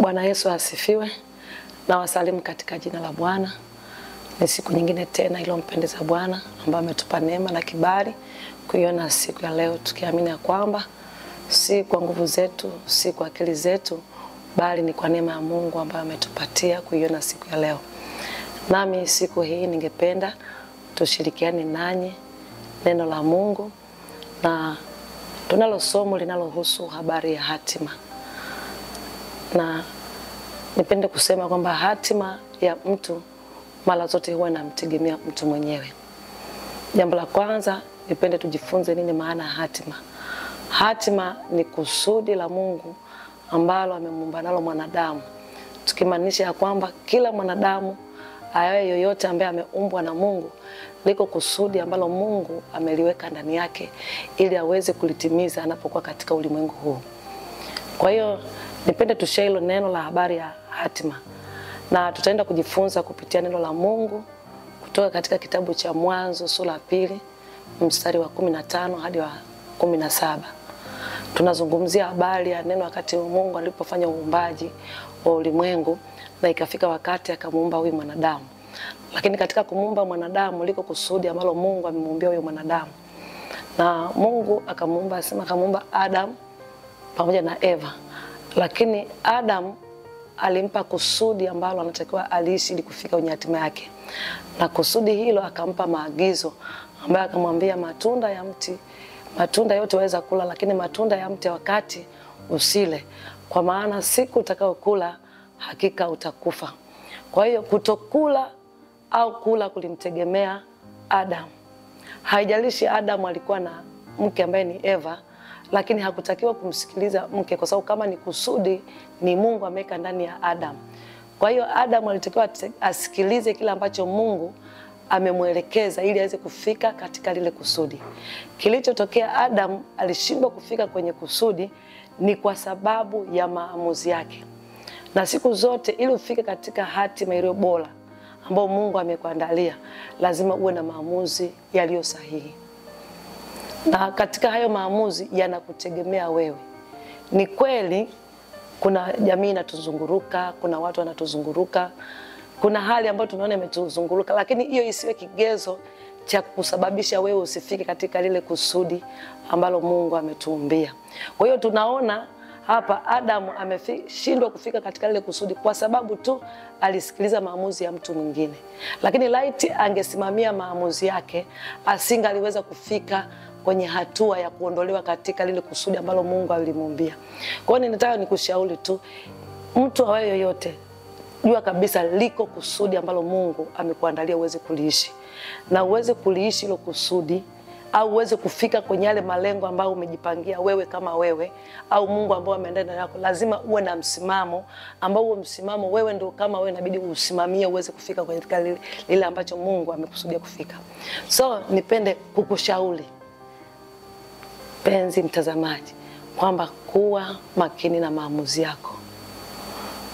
Bwana Yesu asifiwe. Na wasalimu katika jina la Bwana. Ni siku nyingine tena iliyompendeza Bwana ambaye ametupa neema na kibali kuiona siku ya leo, tukiamini kwamba si kwa nguvu zetu, si kwa akili zetu, bali ni kwa neema ya Mungu ambaye ametupatia kuiona siku ya leo. Nami siku hii ningependa tushirikiane nanyi neno la Mungu, na tunalo somo linalohusu habari ya hatima. Na nipende kusema kwamba hatima ya mtu mara zote huwa inamtegemea mtu mwenyewe. Jambo la kwanza, nipende tujifunze nini maana ya hatima. Hatima ni kusudi la Mungu ambalo amemuumba nalo mwanadamu. Tukimaanisha ya kwamba kila mwanadamu ayaye yoyote ambaye ameumbwa na Mungu, liko kusudi ambalo Mungu ameliweka ndani yake ili aweze kulitimiza anapokuwa katika ulimwengu huu. Kwa hiyo nipende tushare hilo neno la habari ya hatima. Na tutaenda kujifunza kupitia neno la Mungu kutoka katika kitabu cha Mwanzo sura ya 2 mstari wa 15 hadi wa 17. Tunazungumzia habari ya neno wakati Mungu alipofanya uumbaji wa ulimwengu na ikafika wakati akamuumba huyu mwanadamu. Lakini katika kumuumba mwanadamu liko kusudi ambalo Mungu amemuumbia huyu mwanadamu. Na Mungu akamuumba, asema akamuumba Adam pamoja na Eva. Lakini Adam alimpa kusudi ambalo anatakiwa aliishi ili kufika kwenye hatima yake. Na kusudi hilo akampa maagizo ambayo akamwambia matunda ya mti, matunda yote waweza kula, lakini matunda ya mti wakati usile, kwa maana siku utakayokula hakika utakufa. Kwa hiyo kutokula au kula kulimtegemea Adam. Haijalishi Adam alikuwa na mke ambaye ni Eva, lakini hakutakiwa kumsikiliza mke kwa sababu kama ni kusudi ni Mungu ameweka ndani ya Adam. Kwa hiyo Adam alitakiwa asikilize kile ambacho Mungu amemwelekeza ili aweze kufika katika lile kusudi. Kilichotokea, Adam alishindwa kufika kwenye kusudi ni kwa sababu ya maamuzi yake. Na siku zote ili ufike katika hatima iliyo bora ambayo Mungu amekuandalia, lazima uwe na maamuzi yaliyo sahihi. Na katika hayo maamuzi yanakutegemea wewe. Ni kweli kuna jamii inatuzunguruka, kuna watu wanatuzunguruka, kuna hali ambayo tunaona imetuzunguruka, lakini hiyo isiwe kigezo cha kusababisha wewe usifike katika lile kusudi ambalo Mungu ametuumbia. Kwa hiyo tunaona hapa Adam ameshindwa kufika katika lile kusudi kwa sababu tu alisikiliza maamuzi ya mtu mwingine. Lakini laiti angesimamia maamuzi yake, asingaliweza kufika kwenye hatua ya kuondolewa katika lile kusudi ambalo Mungu alimuumbia. Kwa hiyo ninataka nikushauri tu, mtu awaye yoyote, jua kabisa liko kusudi ambalo Mungu amekuandalia uweze kuliishi. Na uweze kuliishi hilo kusudi, au uweze kufika kwenye yale malengo ambayo umejipangia wewe kama wewe, au Mungu ambao ameandaa ndani yako, lazima uwe na msimamo ambao huo msimamo wewe ndio kama wewe inabidi usimamie uweze kufika kwenye lile ambacho Mungu amekusudia kufika. So nipende kukushauri penzi mtazamaji kwamba kuwa makini na maamuzi yako.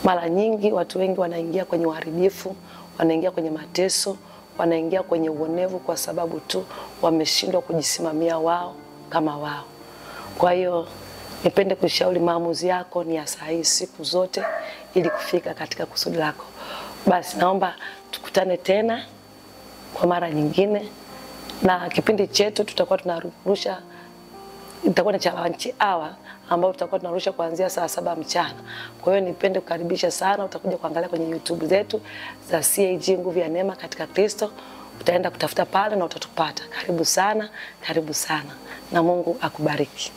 Mara nyingi watu wengi wanaingia kwenye uharibifu, wanaingia kwenye mateso, wanaingia kwenye uonevu kwa sababu tu wameshindwa kujisimamia wao kama wao. Kwa hiyo nipende kushauri maamuzi yako ni ya sahihi siku zote ili kufika katika kusudi lako. Basi naomba tukutane tena kwa mara nyingine, na kipindi chetu tutakuwa tunarusha, itakuwa ni cha lunch hour ambao tutakuwa tunarusha kuanzia saa 7 mchana. Kwa hiyo nipende kukaribisha sana, utakuja kuangalia kwenye YouTube zetu za CAG Nguvu ya Neema katika Kristo. Utaenda kutafuta pale na utatupata. Karibu sana, karibu sana. Na Mungu akubariki.